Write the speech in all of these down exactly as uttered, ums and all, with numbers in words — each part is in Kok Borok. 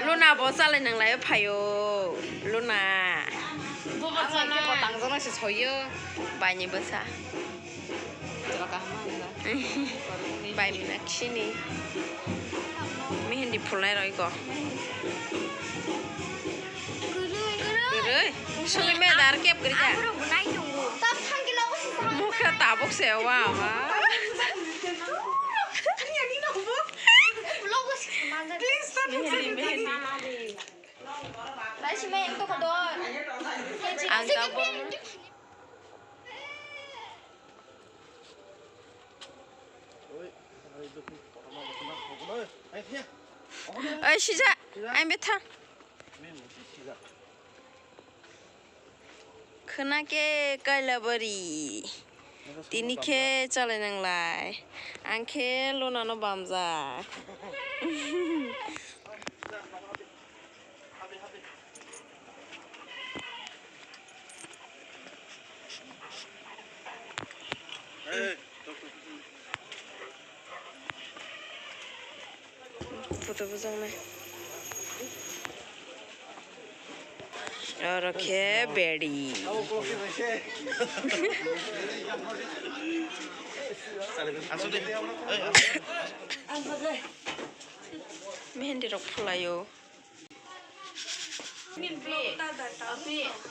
Luna bo chalai nang lai phaio. Luna. Bo bo chalai. Ang khe bo tang jana se soyo. Bai ni bwsa. Jora kaham ang. Bai Minakshi ni. Mehendi phulnai rok iko. Kwrwi. Sumi me dar kep kwrwi da. Mukha tabuk se wa ha. Mehendi, mehendi. Ang tabuk. Oi, sija, ang betha. Khwna khe Kailabari. Tini khe chalai nang lai. Ang khe Luna no bamjak. Photo bujang nai. Oro khe bedi. Mehendi rok phulaio.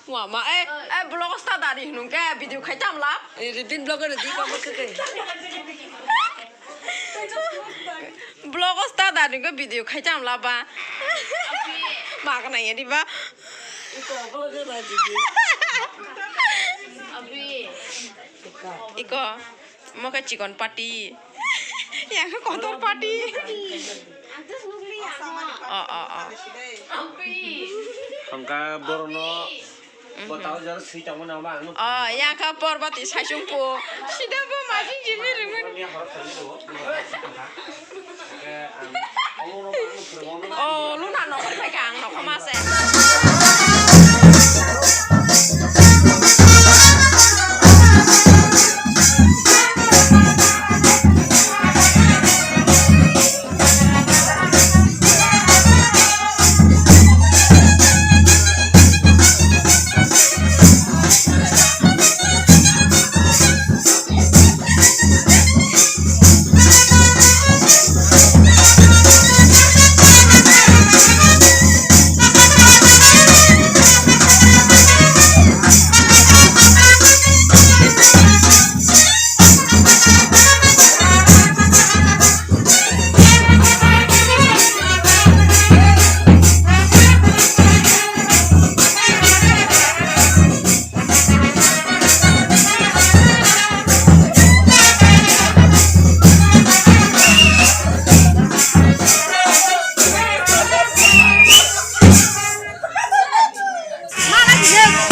Wa ma, eh, eh, vlog start dari hinung ke video khai tam lap. Eh, ridin vlog ri di kamu ke ke. Vlog start dari ke video khai tam lap ba. Ma kana ya di ba. Iko vlog ri di. Iko. Mo khe chikon party. Yang khe kotor party. Oh, oh, oh. Hangka borno. Oh, yang khe porbati saisung po. Sida bo majin jini ringun. Oh, Luna nokol phaikha ang nokol ma se.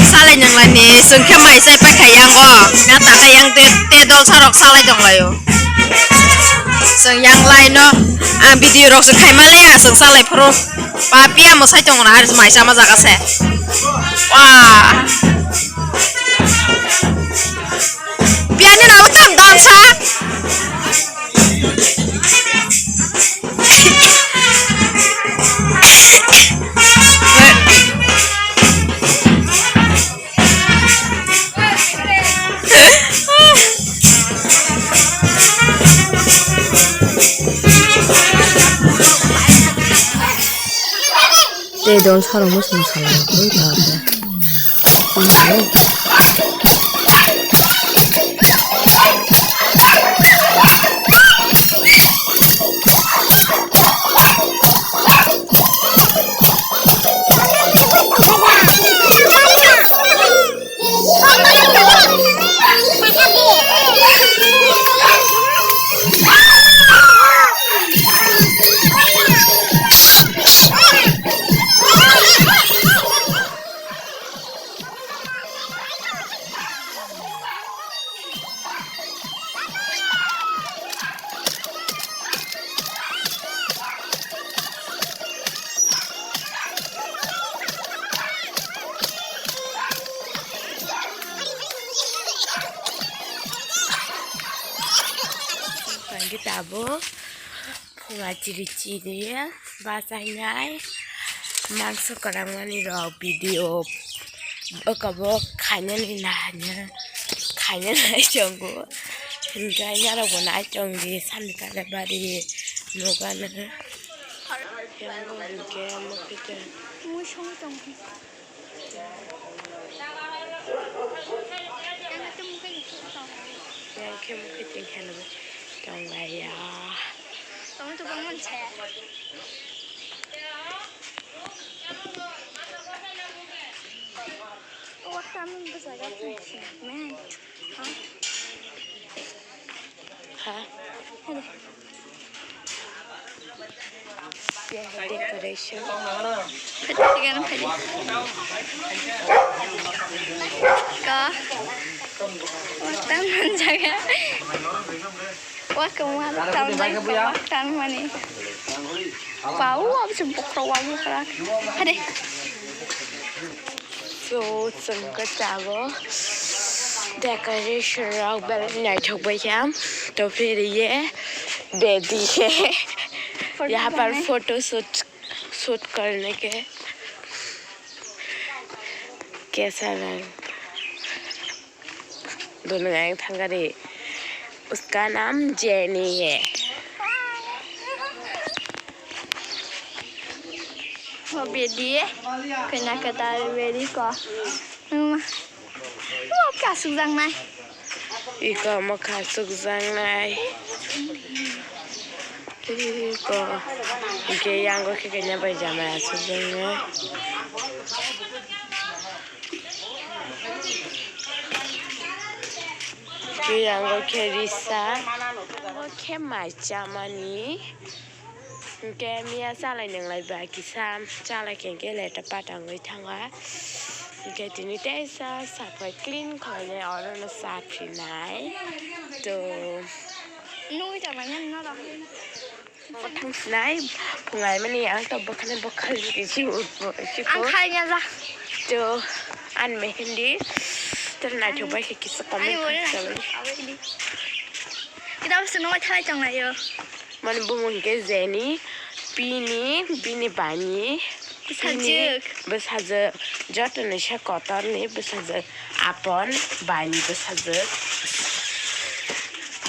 Salai nang lai ni, chwng khe mai chai pai khai yang o. Na ta khai yang te, te dol sa rok salai tong lai o. Chwng yang lai no, ang video rok se khai ma le ya, chwng salai phuru. Pa piya mo sai tong na, hari mai sama jaga se. Wah. Piya ni na utam dam sa. Tei dol sarok no chwng salai oi ta khe. Tangki tabo phunga chiri chiri ya. Bachainai mangso kwrwngmani rok video okabo khainani nahanya khainani chongo hinkhe yarok bo nai chongdi sani kale bari nugano. Yango hinkhe mokhe tei. Yang khe mokhe tei khe nugwi tonglaiya. Tong tu bang manse. Wah, tamu bwsajak man. Ha? Decoration. Pwtwkano phaidi. Ka. Wah, tamu jaga. Wah, kama tamu jaga. Wah, tamu mani. Pau, abis bokra, wah, bokra. Hade. So, chwng kwchabo decoration rok belai naithok bai kha. To phir ye baby hai. Yahan par photo shoot, shoot karne ke kaisa rang. Dono ang thangari. Uska naam Jenny hai. O bedi, kena kata bedi ko. Mama. Mo kasuk jang nai. Iko mo kasuk jang nai. Iko. Ike yango khe kenya bai jamai asuk jang nai. Twi yango khe risa, yango khe mai chamani. Hinkhe miya chalai nanglai ba kisa chalai khe hinkhe leta patangwi thangkha. Hinkhe tini teisa saphai clean khlainai orono cha phinai. To. Nui ta manya noro. Thang sinai, phungai mani ang to bwkhani bwkhal jiki si utbo, si Ang ko. Khai nya ja. To, an mehendi. To naithok bai khe kisa comment Ani wala khaksa na. Kita bwswk nungwi thalai tong laio. Mani bumung hinkhe Jenny, bini, bini bani. Bwsajwk. Bini bwsajwk. Joto ni se kotor ni bwsajwk. Apon, bani bwsajwk.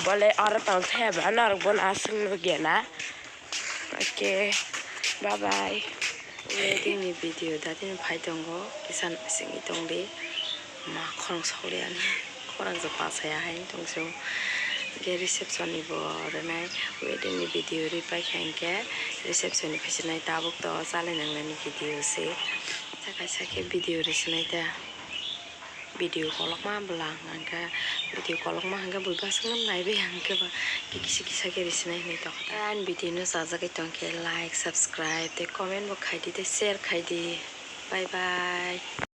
Bole oro tong thaya ba norok bono aswk nugya na. Okay, bye bye. Wedding ni video da tini phai tongo, kisa singwi tongdi. Ma khorang sokliya ni khorang je pasaya hai tongso. Hingke reception ni bo rwnai wedding ni video ri paikha hingke reception ni paisinai tabuk to chalai nangnani video se. Saka sake video risinai ta. Video kolokma bwla hwnkha, video kolokma hwnkha buiba aswkno naibai hwnkhe ba kisa kisa khe risinai hinwi tongkha. Ani video no chajagwi tongkhe like, subscribe tei comment bo khaidi tei share khaidi. Bye bye.